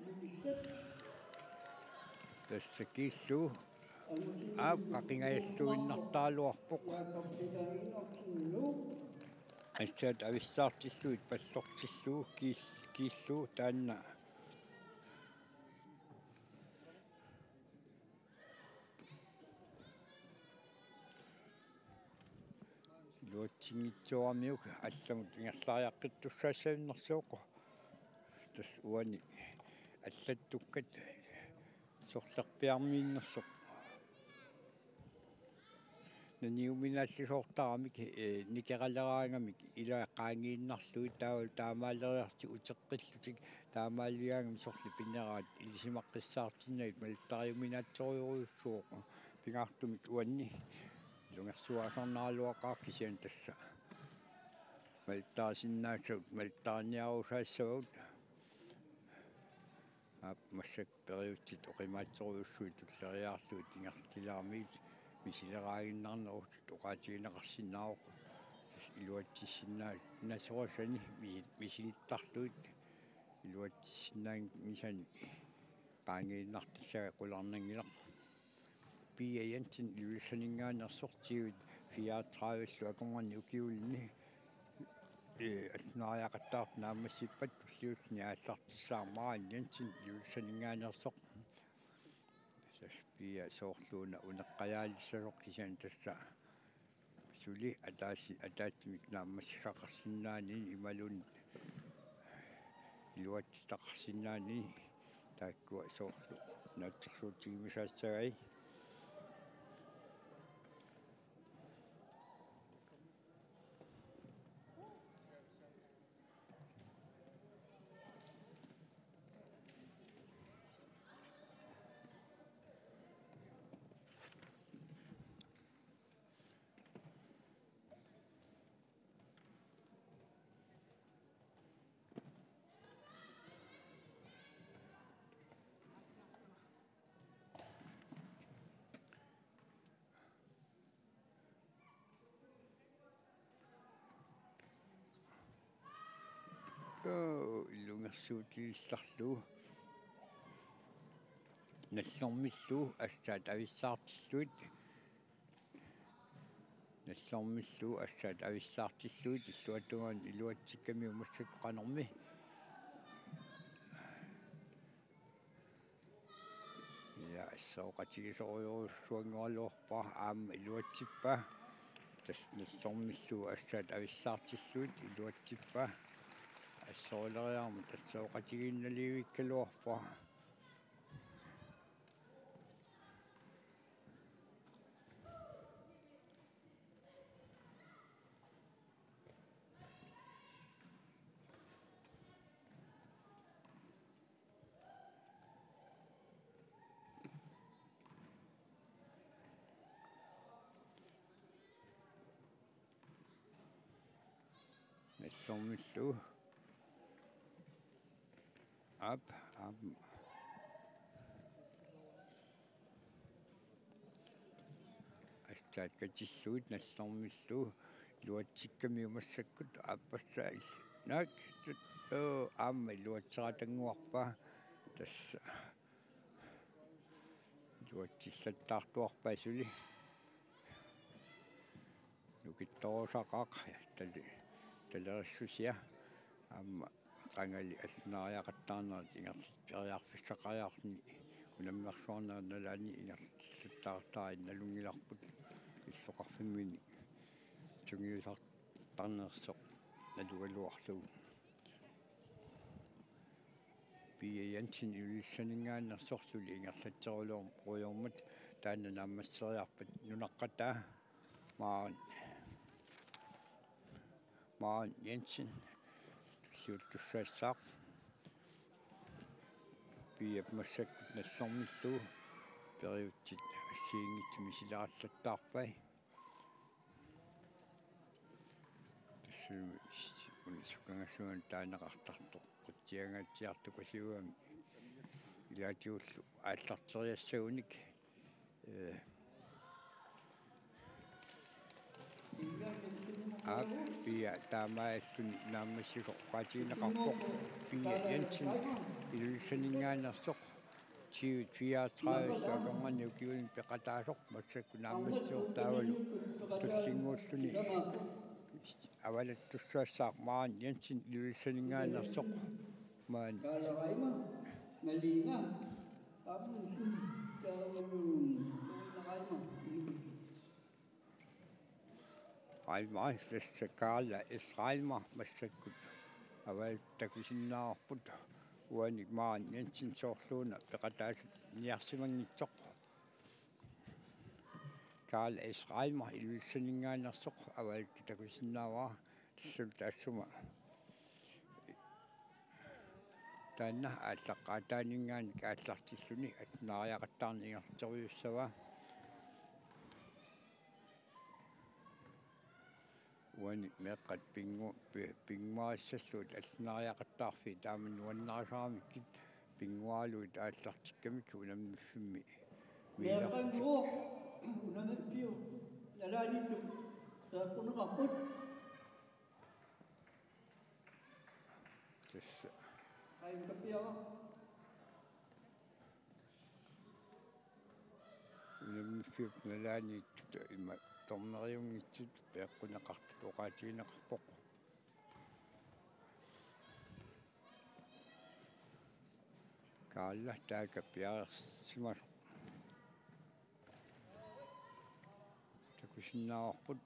Ilulissat. Tassa kiillugu. Aap, qaqingajalluinnartaraluarpoq. Jakob Peter Enoksen, Nuuk. Assaat avissaartillugit pallortillugu kiil-, kiillugu taanna. Iluatsinngitsooramiuk allamut ingerlariaqqittussaassagunarpoq. Tassa uani allattukkat sorlerpiarmiinnersoq. Naniuminaallisoortaramik, eh, nikeraleraangamik ilaa qaangiinnarlugit taava taamaaleriarlutik uteqqillutik taamaaligaangamik sorleq pineraat ilisimaqqissaartinnagit malittariuminaatsorujussuuvoq pingaartumik uanni ilungersuaasarnaraluaqaaq kisianni tassa malittarisinnaasavut malittariniarusaassavagut. Aap, massakkut periutsit oqimaatsorujussuit tulleriiaarlugit ingerlatilaarmagit misileraaginnarnerusut oqaatigineqarsinnaavoq. Iluatsissinnaa-, nasorasani mi-, misilittarlugit iluatsissinnaanngisani qaangiinnartassagaa qularnanngilaq. Pia Jensen Ilulissaninngaanneersoq tyve fireogtredive-llu akornanni ukiulinni, eh, allunaariaqattaartut naammassippat tulliulluni aallartissaaq Maren Jensen Ilulissaninngaanneersoq. Tassa Pia soorluuna uneqqajaalissasoq kisianni tassa suli ataasi-, ataatsimik naammassisaqarsinnaanani imaluunniit iluatsitaqarsinnaanani taakkua soorlu naatsorsuutigiumasaassagai. Joo, ilungersuutilissallugu. Nallormillu assaat avissaartillugit. Nallormillu assaat avissaartillugit illuatungaani iluatsikkamiuk massakkut qanormi. Ja, assooqatigisorujussuanngoraluarpara aamma iluatsippa. Tassa nallormillu assaat avissaartillugit iluatsippa. Assoruleriarmat assooqatigiinnalivikkaluarpara. Nallormillu. Aap, aap. Assaat katillugit nallormillu iluatsikkamiuk massakkut aappassaa il-, naak, tut-, oo, aamma iluatseqatannguarpaa. Tassa iluatsillattaartuarpaa suli. Nukittorusaqaaq tali-, talerissusia aamma qangali allunaariaqattaarnerit ingerlateriarfissaqariarluni unammersuarnerit nalaanni ingerlatsillattaartarit nalunngilarput illoqarfimminni sungiusartarnersoq nalugaluarlugu. Pia Jensen Ilulissaninngaanneersoq suli ingerlatserujormat taanna naammasseriarpat nunaqqataa Maren, Maren Jensen tulliuttussaassaaq. Piap massakkut nallormillu periutsit assigiinngitsut misilerallattaarpai. Tassa una sukangassuan taaneqartartoq qutsiangaatsiartukasiugami ilaatigullu aallarteriassagunik, eh, aap, Pia taamaalluni naammassisoq oqaatigineqarpoq Pia Jensen Ilulissaninngaanneersoq tyve fireogtredive-llu akornanni ukiulinni peqataasoq massakkut naammassisoq taavalu tullinnguulluni Avalattussaassaaq Maren Jensen Ilulissaninngaanneersoq. Maan. Kaala Raima, Malina, Ammusun, Kaavun, Kaala Raima, Ilulissat. Reimer, tassa Kaala S. Reimer massakkut avalatut takusinnaavarput, uani Maren Jensen soorluuna peqataasut niarsimanngitsoq. Kaala S. Reimer Ilulissaninngaanneersoq avalatut takusinnaavara, tassalu taassuma taanna aallaqqaataaninngaanniit aallartilluni allunaariaqattaarneq ingerlaterujussavaa. Uani meeqqat pinngu-, pi-, pinnguarissallugit allunaariaqattaarfiit taama nuannarisaramikku pinnguaralugit aallartikkamik unammiffimmi. Meeqqannguaq unammiffiup nalaaniittup peeqquneqarput. Tassa. Aajukappiaraq. Unammiffiup nalaaniittut ima dommeriunngitsut peeqquneqartut oqaatigineqarpoq. Kaala taakku piareersimasoq. Takusinnaavarput.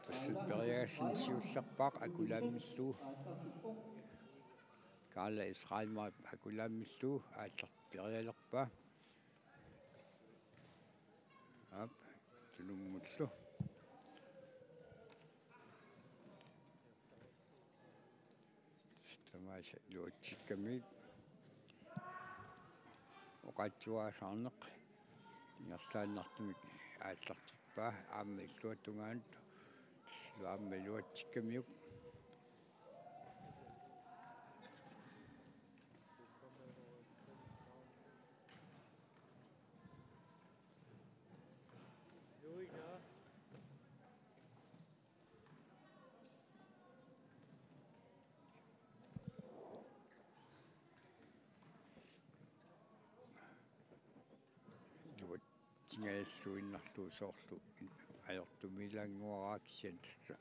Tassa periaaseq siullerpaaq Akulaammillu. Kaala S. Reimer Akulaammillu aallartippiareerpaa. Aap, Tunummullu. Tamaasa iluatsikkamiuk oqaatsuaasaarneq ingerlaannartumik aallartippaa aamma illuatungaanut, tassalu aamma iluatsikkamiuk. Iluatsingajalluinnarlugu soorlu ajortumiilaannguaraa kisianni tassa.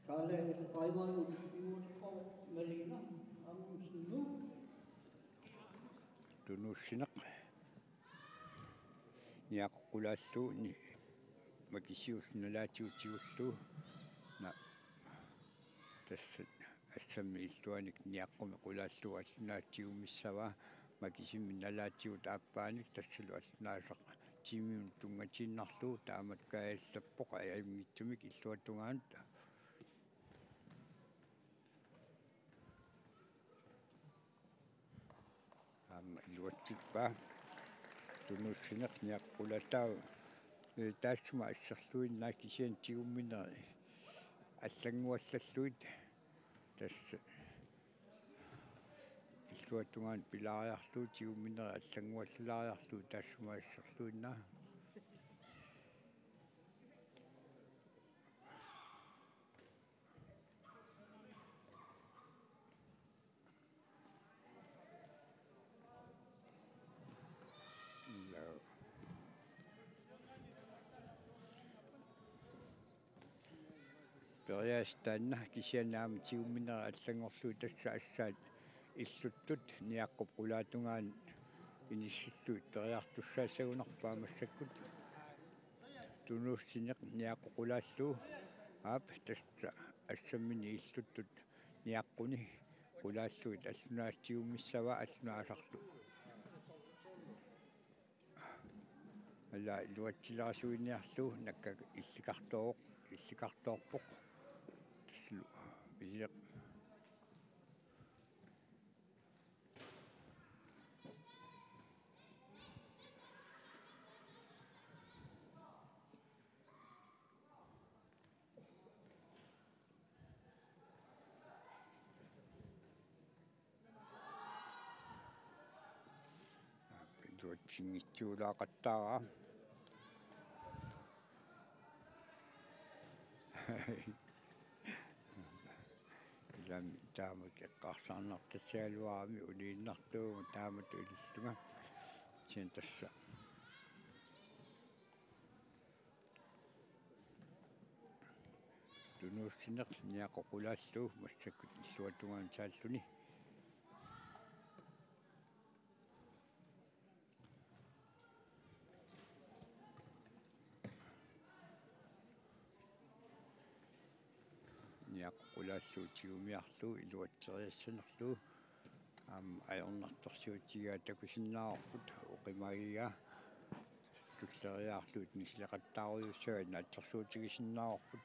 Kaala S. Reimer imuuteqarpoq Malina Ammusunlu. Tunuussineq. Niaqqoq qulaallugu ni-, Makisiullu nalaatigut tigullugu. Na-, tassa assammik illuanik niaqqumik qulaallugu allunaasaq tigummissavaa, Makisimmi nalaatigut aappaanik tassalu allunaasaq tiimimut tunngatiinnarlugu, taamatut kajallappoq ajunngitsumik illuatungaanut. Aamma iluatsippaa. Tunuussineq niaqqoq qulataa, ee, taassuma asserluinnaq kisianni tigummineq allannguallallugit. Tassa illuatungaanut pilaariarlugu tigummineq allannguallalaariarlugu taassuma asserluinnaq. Periaaseq taanna kisianni aamma tigummineq allanngorlugu tassa assaat illuttut niaqqumik qulaatungaanut inissillugit periartussaassagunarpaa massakkut. Tunuussineq niaqqoq qulaallugu, aap, tassa assamminik illuttut niaqquni qulaallugit allunaasaq tigummissavaa allunaasarlu. Ala iluatsilerasuiniarlugu nakkakka illikartooq, illikartoorpoq. Tassalu misileq. Iluatsinngitsuulaaqattaaraa. Ilami taama eqqarsarnartassagaluarami uliinnartuugama taamatut ilillunga. Kisianni tassa Tunuussineq Niaqoq Qulaallu massakkut illuatungaanut saalluni. Niaqoq Qulaallu tigumiarlugu iluatseriassanerlugu. Aamma ajornartorsiutigigaa takusinnaavarput, oqimagigaa tulleriiaarlugit misileqattaarujussuaat naatsorsuutigisinnaavarput.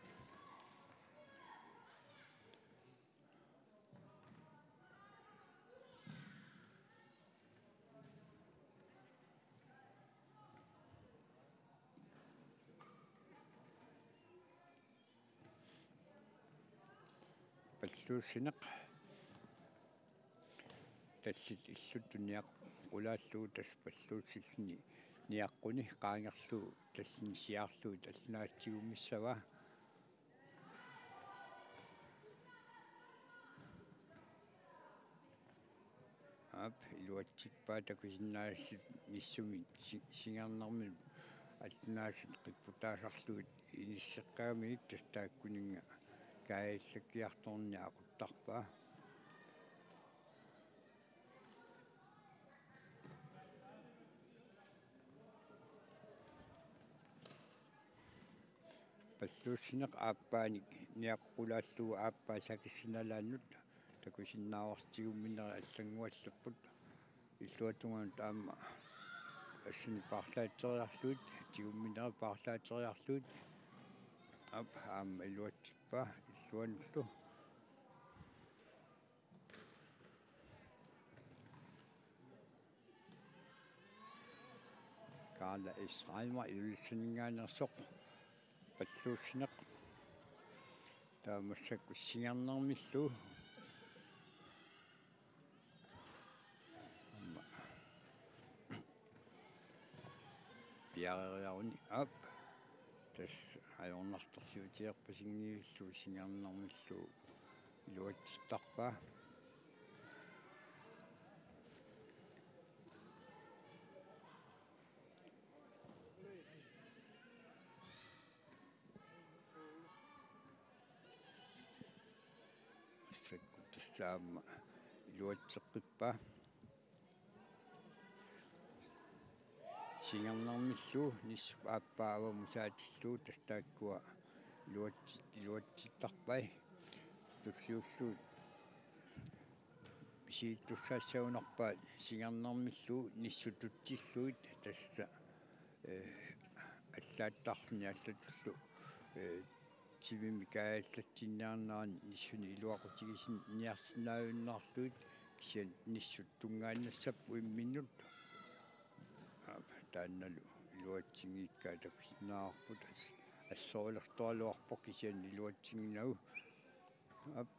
Palluussineq tallit illuttut Niaqoq Qulaallu tassa palluussilluni niaqquni qaangerlugu tallinnut siaarlugu tallinnut tigummissagaa. Aap, iluatsippaa takusinnaasassat nissumik si-, singernermik allunaasat qipputaasarlugit inisseqqagamigit, tassa taakkuninnga kaajallakkiartorneq aquttarpaa. Palluussineq aappaanik Niaqoq Qulaallu aappaa sakissinalaannut takusinnaavarsi tigumminerit allannguallapput. Illuatungaanut aamma assanik paarlaatseriarlugit, tigumminerit paarlaatseriarlugit. Aap, aamma iluatsippaa illuanullu. Karla Israelma Ilulissaninngaanneersoq palluussineq. Taava massakkut singernermillu. Aamma piareeriaruni, aap. Tassa ajornartorsiutigerpasinngillugu singernermillu iluatsittarpaa. Massakkut tassa aamma iluatseqqippaa. Singernermillu nissup aappaa avammut saatillugu, tassa taakkua iluatsi-, iluatsittarpai. Tulliullugu misiliittussaassagunarpaat singernermillu nissut tutsillugit, tassa, eh, allaattarluni allatullu, eh, timimik kaajallatsinniarnerani nissunik iluaqutigisin-, niarsinnaajunnaarlugit, kisianni nissut tungaannassapput imminnut. Aap, taannalu iluatsinngikkaa takusinnaavarput, as-, assorulertoraluarpoq kisianni iluatsinnginagu. Aap,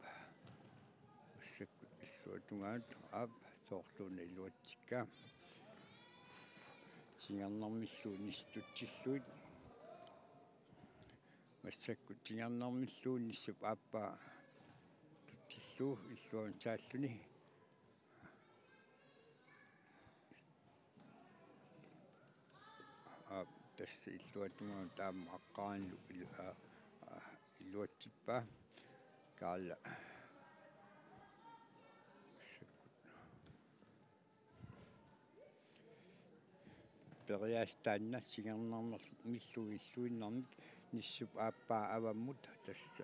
massakkut illuatungaanut, aap, soorluuna iluatsikkaa. Singernermillu nissut tutsillugit. Massakkut singernermillu nissup aappaa tutsillugu illuanut saalluni. Aap, tassa illuatungaanut aamma aqqaanilu ilu-, aa, aa, iluatsippaa. Karla. Massakkut. Periaaseq taanna singernermillu illuinnarmik nissup aappaa avammut, tassa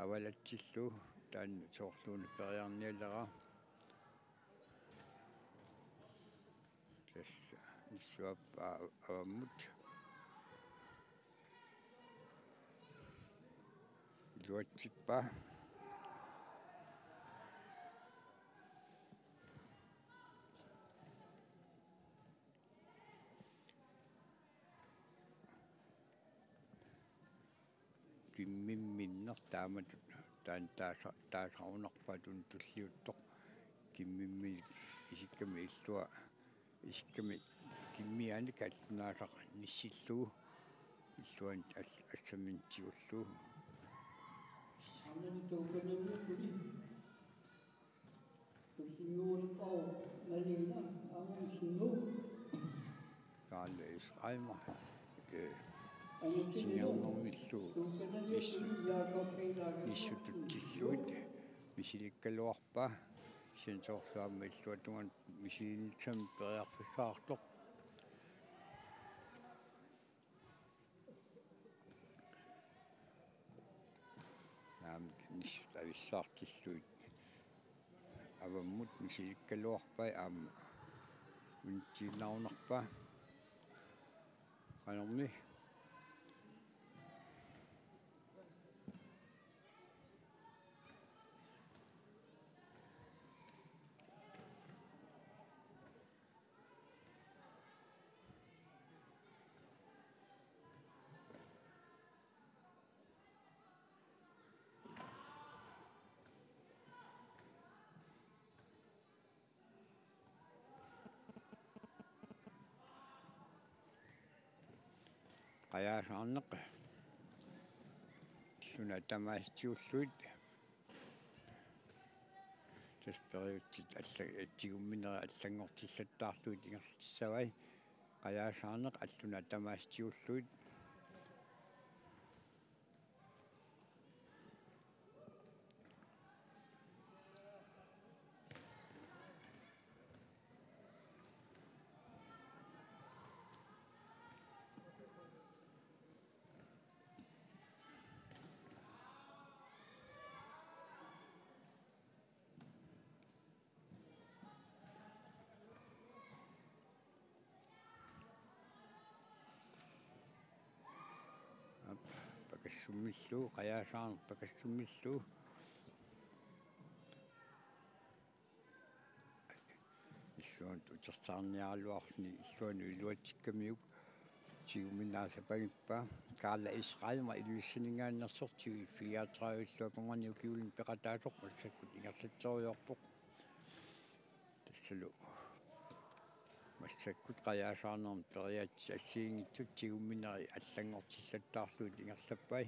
avalatsillugu, taanna soorluuna periarnialeraa. Tassa nissup aappaa avammut. Iluatsippaa. Kimmimminneq taamatut taanna taasa-, taasarunarpaat una tulliuttoq. Kimmimminik isikkamik illua, isikkamik kimmiaanik allunaasaq nissillugu illuanut al-, assamminut tigullugu. Aamma tuukkanniunnerpuni. Juulpau Malina Amundsen Nuuk. Karl Israelmer, eh, singernermillu is-, nissututsilluit misilikkaluarpaa, sensorsuarmi illuatungaanut misilinnissamik periarfissaqartoq. Naamik, nissut avissaartillugit avammut misilikkaluarpai aamma unitsiinnarunarpaa. Qanormi? Qajaasaarneq illunut tamaasa tigullugu. Tassa periutsit alla-, tigumminerit allanngortillattaarlugit ingerlassavai. Qajaasaarneq illunut tamaasa tigullugu. Aap, pakassummillugu, Qajaasaarneq pakassummillugu. Illuanut utersaarniaraluarluni illuanut iluatsikkamiuk tigumminneq aasapagippaa. Karla Israelmer Ilulissaninngaanneersoq tigulliffik fireogtredive illuatungaani ukiulinni peqataasoq massakkut ingerlatseriarpoq. Tassalu massakkut qajaasaarnermut periaatsit assigiinngitsut tigumminerit allanngortillattaarlugit ingerlappai.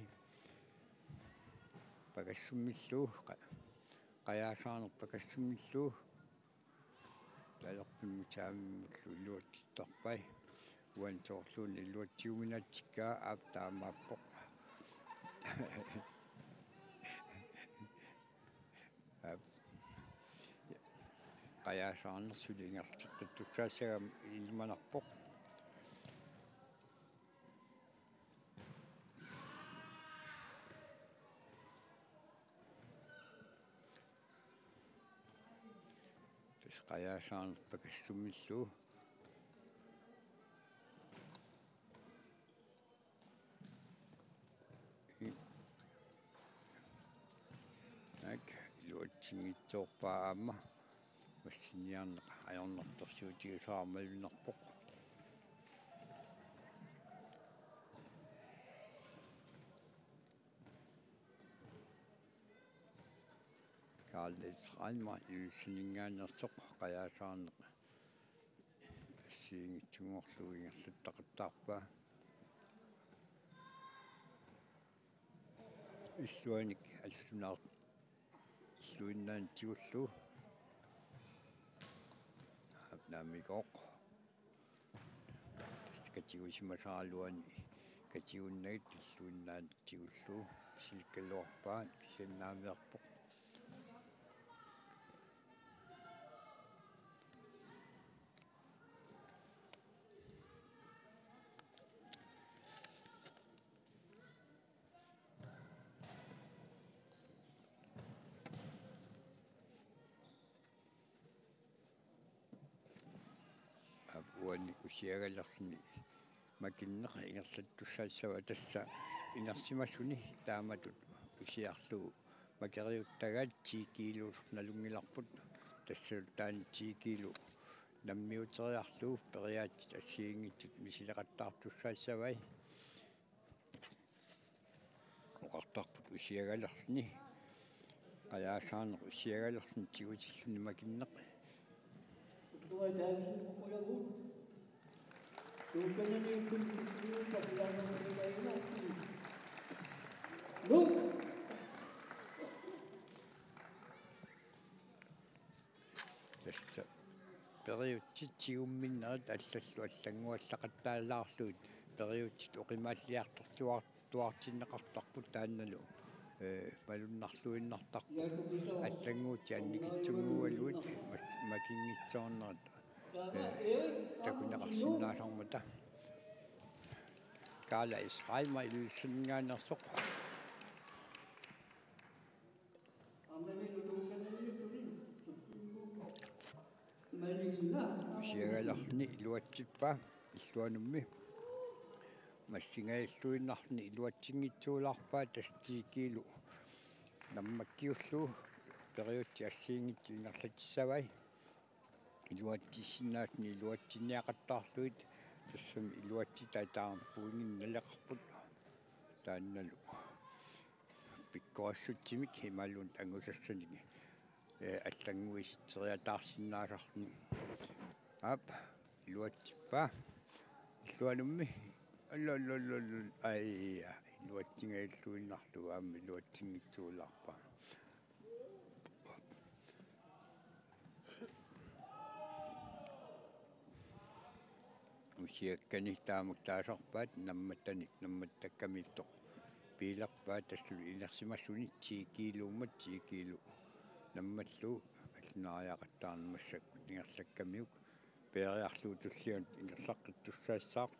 Pakassummillugu qa-, qajaasaarneq pakassummillugu. Talerpimmut saamimmullu iluatsittarpai. Uani soorluuna iluatsiuminaatsikkaa, aap, taamaappoq. Aap. Qajaasaarneq suli ingerlateqqittussaassagami ilimanarpoq. Tassa qajaasaarneq pakassummillugu. I-, naak, iluatsinngitsoorpaa aamma. Massiniarneq ajornartorsiutigisarammalunnarpoq. Karl Israelmer Ilulissaninngaanneersoq qajaasaarneq assigiinngitsunngorlugu ingerlattaqattaarpaa. Illuanik allunaaq illuinnaanik tigullugu. Aap, naamigooq. Tassa katigusimasaraluani katigunnagit illuinnaanik tigullugu misilikkaluarpaa, kisianni naamiarpoq. Aap, uani usiagalerluni makinneq ingerlattussaassavaa, tassa inersimasuni taamatut usiarlugu makeriuttagaat ti kiiluusoq nalunngilarput, tassalu taanna ti kiilu nammiuteriarlugu periaatsit assigiinngitsut misileqattaartussaassavai. Oqartarput usiagalerluni. Qajaasaarneq usiagalerluni tigutilluni makinneq. Nuuk. Tiguminnerit allallu allannguallaqattaalaarlugit periutsit oqimaalliartortuar-, tuartinneqartarput taannalu, ee, malunnarluinnartarput allannguutit annikitsunnguugaluit mas-, makinngitsoornerit, ee, takuneqarsinnaasarmata. Kaala Israel ma ilussanngaannersoq. Usiagalarni iluatsippaa illuanummi. Massingajalluinnarni iluatsinngitsuulaarpaa tassa ti kiilu nammakkiullugu periutsit assigiinngitsut ingerlatissavai. Iluatsissinnaasuni iluatsinniaqattaarlugit tassami iluatsitai taama pointinik naleqarput. Taannalu pikkorissutsimik imaluunniit angusassanik, ee, allannguisitseriataarsinnaasarluni. Aap, iluatsippaa. Illuanummi. Allallallallu. Aija, iluatsingajalluinnarlugu aamma iluatsinngitsuulaarpaa. Usiakkani taamak taasarpaat nammattani, nammattakkamiittoq piilerpaat tassalu inersimasuni ti kiiluummat ti kiilu nammallu allunaariaqattaarneq massakkut ingerlakkamiuk peeriarlugu tullianut ingerlaqqittussaassaaq.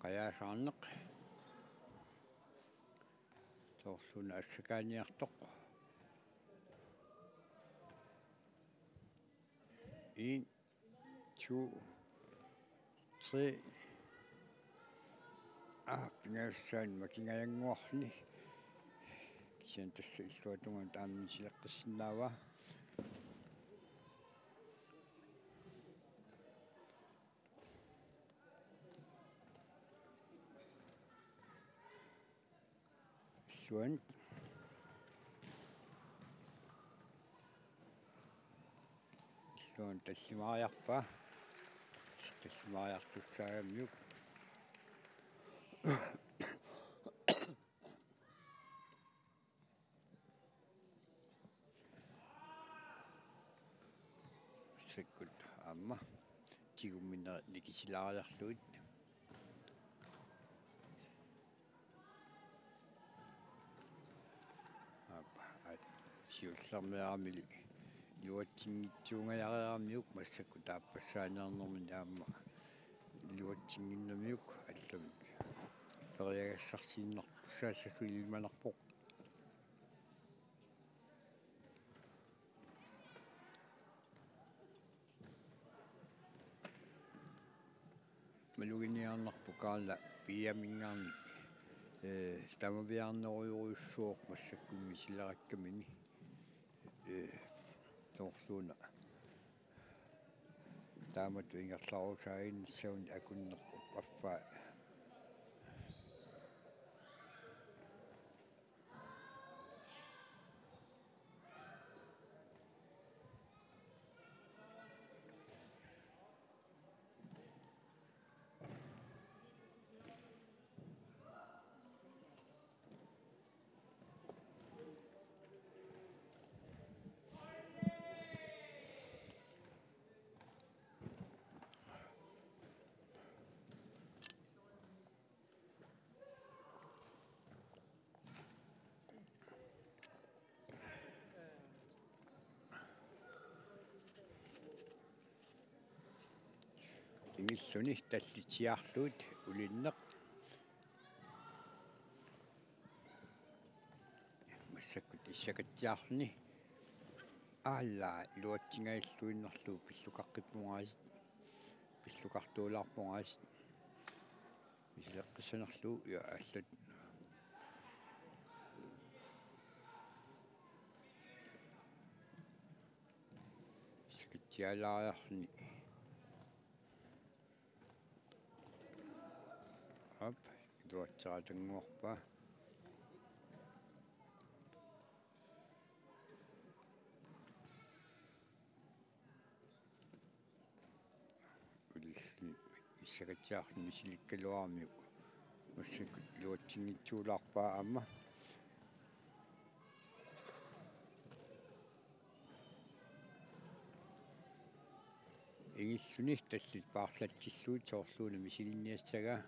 Qajaasaarneq. Soorluuna assakaaniartoq. En, to, tre. Aa, pingajussaanik makingajannguarluni. Kisianni tassa illuatungaanut aamma misileqqissinnaavaa. Illuanut. Illuanut tallimaariarpaa. Tallimaariartussaagamiuk. Massakkut aamma tiguminnerit nikisilaariarlugit. Aap, aat, siullermeeramili iluatsinngitsuungajareeramiuk massakkut taappassaaneernermini aamma iluatsinnginnamiuk allamik periagassarsiinnartussaassasut ilimanarpoq. Maluginiarnarpoq Kaarla Piaminngaanniit, ee, tamaviaarnerujorujussuuvoq massakkut misilerakkamini, ee, soorluuna taamatut ingerlarusaajunnassaguni akunneq affaa. Ingilluni tallitsiarlugit ulinneq. Massakkut issakatsiarluni. Aalla, iluatsingajalluinnarlugu pillukaqqippoq aasiit. Pillukartuulaarpoq aasiit. Misileqqissanerlugu, ja, allat. Tialaariarluni. Aap, iluatseqatannguarpaa. Ullunik issakatsiarluni misilikkaluaramiuk massakkut iluatsinngitsuulaarpaa aamma. Ingilluni tallit paarlatsillugit soorluuna misilinniassagaa.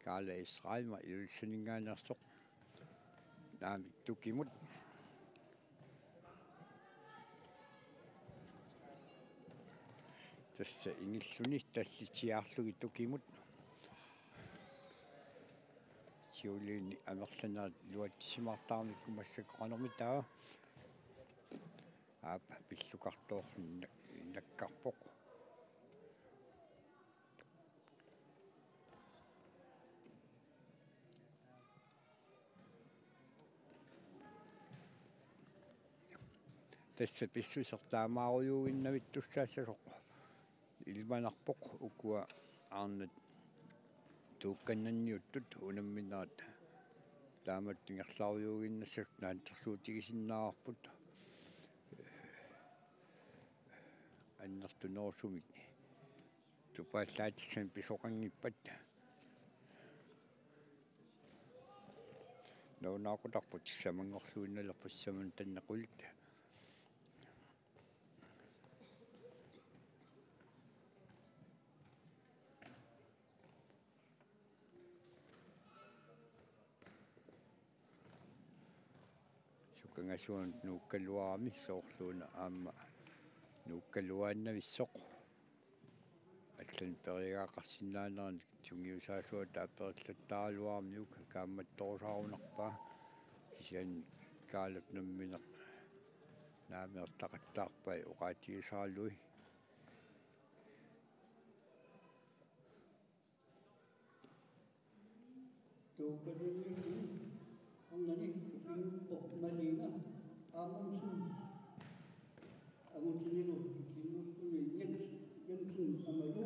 Kaala Israelma Ilulissaninngaanneersoq. Naamik tukimut. Tassa ingilluni tallit siaarlugit tukimut. Siuliini amerlanerit iluatsissimaartaramikku massakkut qanormitaava. Aap, pillukartoorluni nakkarpoq. Tassa pissuseq taamaarujuuginnavittussaassasoq ilimanarpoq, ukua arnat tuukkannanniuttut unamminerat taamatut ingerlarujuuginnassasut naatsorsuutigisinnaavarput. Annertunerusumik tupaallaatissamik pisoqanngippat. Nalunaaqutaq, sisamanngorluinnalerpoq, sisamanut tanneq qulit. Sukangasuanut nuukkaluarami, soorluuna aamma nuukkaluaannavissoq. Allanut periagaqarsinnaanerani sungiusaasuata aperillattaaraluaramiuk kaammattorusaarunarpaa. Kisianni Kaalap nammineq naamik ertaqattaarpai oqaatigisaralui. Tuukkannanniuttuni arnani tukinngorpoq Malina Amundsen. Amundsenimut tukinngorluni Jens Jensen Amalu.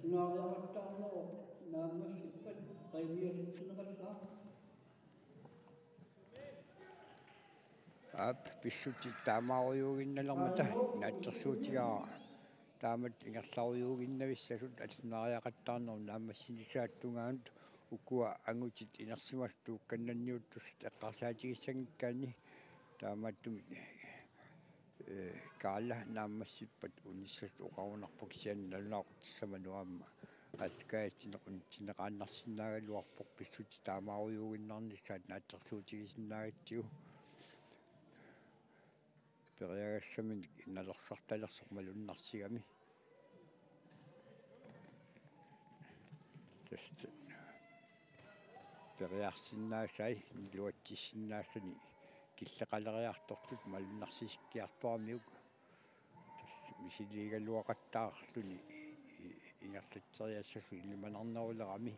Allunaariaqattaarnerup naammassippat qiimmiassutsinneqassaaq. Aap, pissutsit taamaarujuuginnalermata naatsorsuutigaara. Taamatut ingerlarujuuginnavissasut allunaariaqattaarnerup naammassinissaata tungaanut ukua angutit inersimasut tuukkannanniuttussat eqqarsaatigissanngikkaanni, taamaattumik, ee, Kaala naammassippat unissasut oqarunarpoq, kisianni nalunaaqutissama nuamma aallakaatitsineq unitsinneqaannarsinnaagaluarpoq, pissutsit taamaarujuuginnarnissaat naatsorsuutigisinnaagatsigu. Periagassaminik nalorsartalersoq malunnarsigami. Tassa periarsinnaasai iluatsissinnaassani killeqaleriartortut malunnarsisikkiartoramiuk. Tassa misiliigaluaqattaarluni ingerlatseriassasut ilimanarnerulerami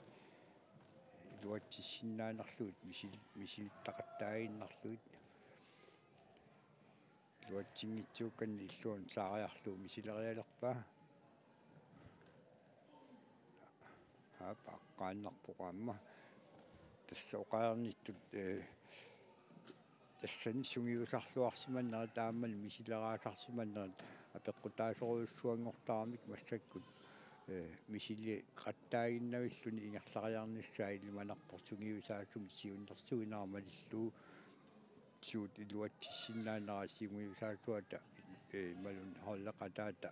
iluatsissinnaanerlugit misil-, misilittaqattaaginnarlugit. Iluatsinngitsuukkanni illuanut saariarlugu misilerialerpaa. Aap, aqqaannarpoq aamma. Tassa oqarnittut, ee, tassani sungiusarluarsimanerit aamma misileraasarsimanerit apeqqutaasorujussuanngortaramik massakkut, ee, misiliqattaaginnavilluni ingerlariarnissaa ilimanarpoq sungiusaasumik siunnersuinera malillugu. Suut iluatsissinnaanera sungiusaasuata, ee, imaluunniit holdeqataata,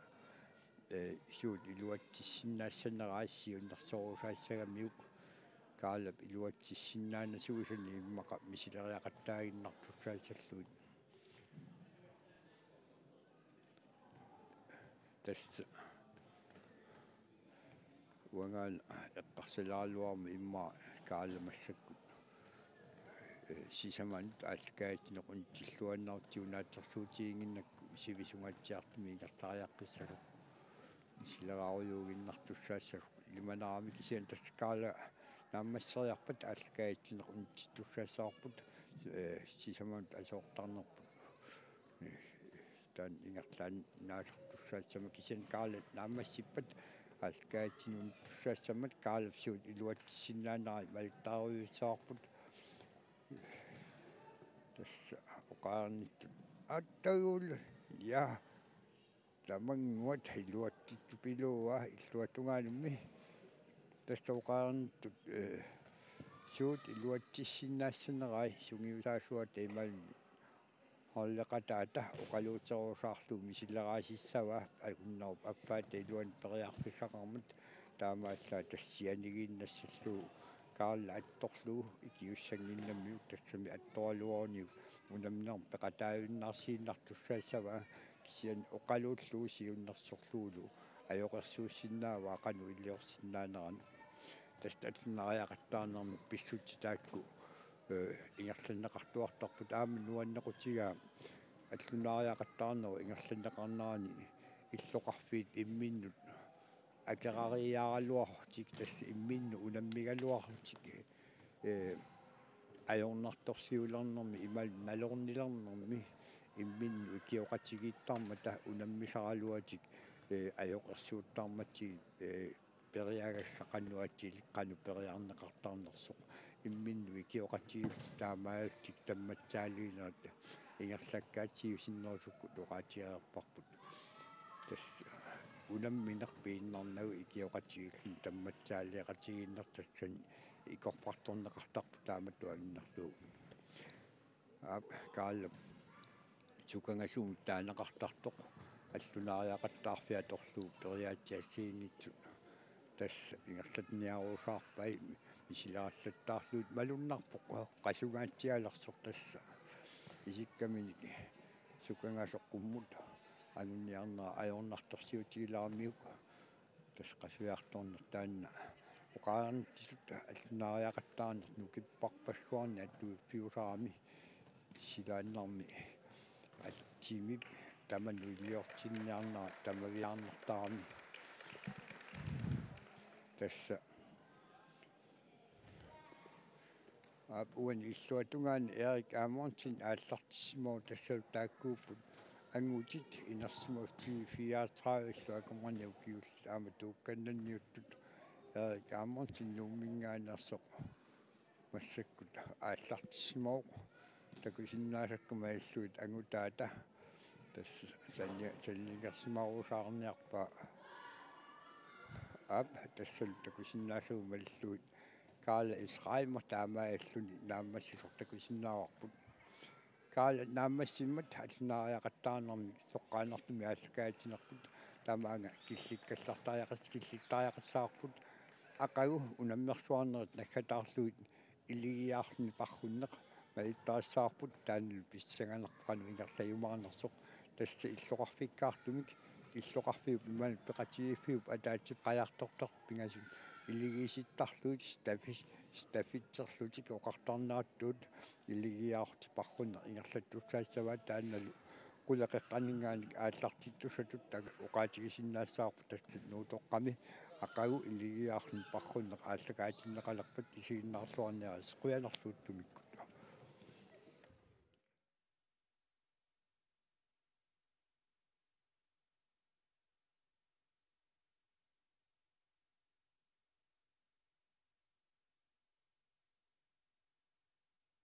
ee, suut iluatsissinnaassanerai siunnersorusaassagamiuk. Kaalap iluatsissinnaanasuusani immaqa misileriaqattaaginnartussaassallugit. Tassa uangaana eqqarsaleraluarmat immaqa Kaala massakkut, ee, sisamanut aallakaatitsineq unitsilluaannartigu naatsorsuutiginnginnakku sivisungatsiartumik ingerlariaqqissasoq, isileraarujuuginnartussaassasoq. Ilimanarami kisianni tassa Kaala naammasseriarpat aallakaatitsineq unitsittussaassavarput, ee, sisamanut asoortarnerput. Taanna ingerlaannaasortussaassama kisianni Kaala naammassippat aallakaatitsineq unitsittussaassammat Kaalap suut iluatsissinnaanerai malittariussagaluarput. Tassa oqarnittut attaguul, ja, tamannguat iluatsittupiluaa illuatungaanummi. Tassa oqarnittut, ee, suut iluatsissinnaassanerai sungiusaasuata imaluunniit holdeqataata oqaluuterusaarlugu misileraasissavaa akunnerup appaata iluani periarfissaqarmat. Taamaallaat tassa sianigiinnassallugu Kaala attorlugu ikiussannginnamiuk tassami attoraluaruniuk unamminermik peqataavinnarsiinnartussaassavaa kisianni oqaluullugu siunnersorlugulu ajoqersuussinnaavaa qanoq iliorsinnaanerani. Tassa allunaariaqattaarnermik pissutsit taakku, ee, ingerlanneqartuartarput aamma nuannequtigaa allunaariaqattaarnerup ingerlanneqarnerani illoqarfiit imminnut akerariaaraluarlutik tassa imminnut unammigaluarlutik, ee, ajornartorsiulernermi imaluunniit nalornilernermi imminnut ikioqatigiittarmata unammisaraluatik, ee, ajoqersuuttarmatigit, ee, periagassat qanoq atilik qanoq periarneqartarnersoq imminnut ikioqatigiillutik taamaallutik tammatsaaliinerat ingerlakkaatigisinnerusukkut oqaatigereerparput. Tassa unammineq piinnarnagu ikioqatigiilluni tammatsaaleeqatigiinneq tassani ikorfartorneqartarpoq taamatut annerlugu. Aap, Kaalap sukangasumut taaneqartartoq allunaariaqattaarfiit atorlugu periaatsiassiinngitsut tassa ingerlatiniarusaarpai misilerallattaarlugit malunnarpoq qasungaatsialersoq tassa isikkaminik sukangasoq qummut anguniarnera ajornartorsiutigilaarmiuk. Tassa qasujartorneq taanna oqarnittut allunaariaqattaarneq nukipparpassuarni atuiffiusarami silaannarmi attimip tamanut iliortinniarnera tamaviaarnartarami. Tassa aap, uani illuatungaani Erik Amundsen aallartissimavoq tassalu taakkuupput angutit inersimaffiit fireogtredive illuatungaani ukiullit aamma tuukkannanniuttut. Erik Amundsen Nuumminngaanneersoq massakkut aallartissimavoq takusinnaasakka malillugit angutaata. Tassa sani-, sanilingersimarusaarniarpaa. Aap, tassalu takusinnaasagut malillugit Kaala Israelmer taamaalilluni naammassisoq takusinnaavarput. Kaala naammassimmat allunaariaqattaarnermik soqqaannartumik aallakaatitsinerput tamaanga killikkallartariaqas-, killittariaqassavarput. Aqagu unammersuarnerit naggataarlugit iligiiaarluni parrunneq malittarissavarput taannalu pissanganarpoq qanoq ingerlajumaarnersoq. Tassa illoqarfikkaartumik, illoqarfiup imaluunniit peqatigiiffiup ataatsip qajartortarfik pingasut iligiisittarlugit staffi-, staffitserlutik oqartarneratut iligiiaarlutik parrunneq ingerlattussaassavaat taannalu qulaqeqqaninngaanniit aallartittussatut tak-, oqaatigisinnaassavarput tassa Nuutoqqami aqagu iligiiaarluni parrunneq aallakaatinneqalerpat isiginnaarluarniaritsi qujanarsuuttumik.